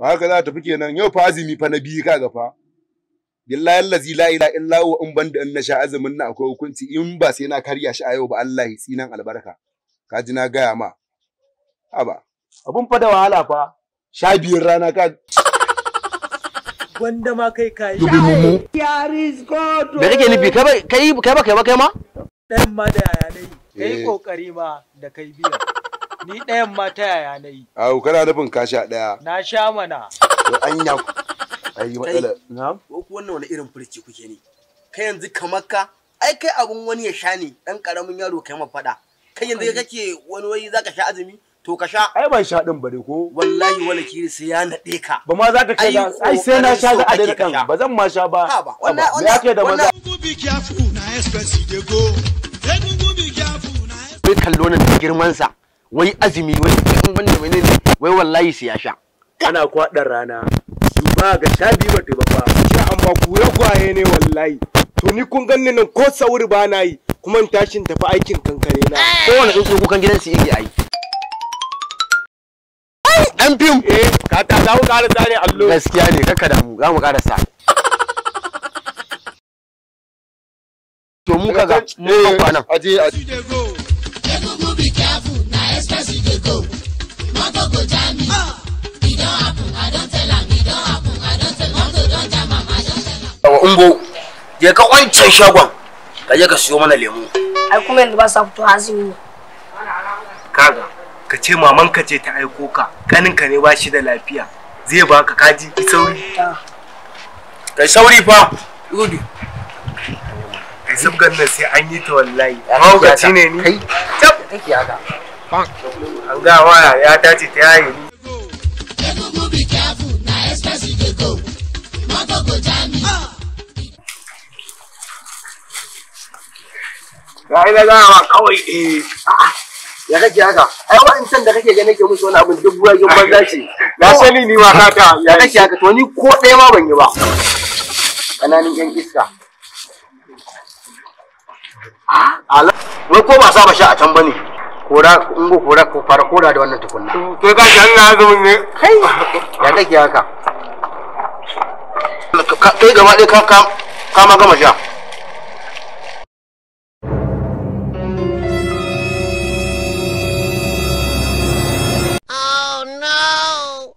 Haka za ta tafi kenan yau fa azumi fa na biyu kaga fa. Billahi allazi la ilaha illa huwa in banda in na sha azumin nan akwai hukunci in ba sai na karya shi a yau ba Allah ya tsinan albarka. Ka ji na gaya ma. Haba. Abun fa da wahala fa. Sha biyun rana ka Gwanda ma kai kayi. Me kake nufi? Kai ba kai ba kai ma? Ɗayan ma da yaya na yi. Kai kokari ma da kai biya. Ni ɗayan ma ta yaya na yi. Au kana nufin ka sha ɗaya. Na sha mana. To anya ai matsala. Na'am. Ko ku wannan wani irin furci kuke ne? Kai yanzu kamar ka ai kai abun wani ya sha ne dan karamin yaro kai ma faɗa. Kai yanzu kake wani wai zaka sha azumi? To ka sha. Ai ban sha din bare ko. Wallahi wala kiri sai ya nade ka. Ba ma za ka kai ai sai na sha za a daina kan ba zan ma sha ba. Ha ba. Wannan wannan da maza. Wai kallo nan da girman sa. Wai azumi wai in wanda menene wai wallahi sai ya sha. Ana kwaɗar rana. Duba ga sha biyu ba ta ba fa. Shi amma ku ragwaye ne wallahi. To ni kun ganni nan ko sauri ba na yi kuma in tashin tafi aikin kankare na. Kowane tsuntsu kukan gidansu yake ai. Dan fim. Eh, ka ta za mu karasa ne allo. Gaskiya ne, kakka damu, za mu karasa. To mu kaga, mu kan kwanan. Aje aje. Egungun be careful, na express you dey go. Motor go jam me. E don happen, I don tell am, e don happen, I don tell motor don jam am, I don tell am. Yawa ungo, je ka wancan shagon, ka je ka siyo mana lemu. Ai kuma yanzu ba sa fito azumi ne. Kaga, ka ce mamanka ce ta aiko ka, kaninka ne ba shi da lafiya. Zai baka kaji ki sauri. Kai sauri fa. Gudu. Kai sabgan nan sai an yi ta wallahi. Mahaukaci ne ni. Kai, kake haka. An ga waya ya dace ta yaye ni. Egungun be careful, na express you dey go. Motor go jam me. Ga ina ga ma kawai eh. Ya kake haka? Ai wa'ancan da kake ganin ke musu wani abin duk buwagen banza ce. Na sani ni ma kaka. Ya kake haka? To ni ko ɗaya ma ban yi ba. Ƙananan ƴan iska. Ala, wai ko ba saba sha a can bane. Kora, ungo kora ko fara kora da wannan tukunna. Kai ka shan na azumin ne. Kai, ya kake haka? Kai gaba ɗaya ka ma gama sha. Oh no!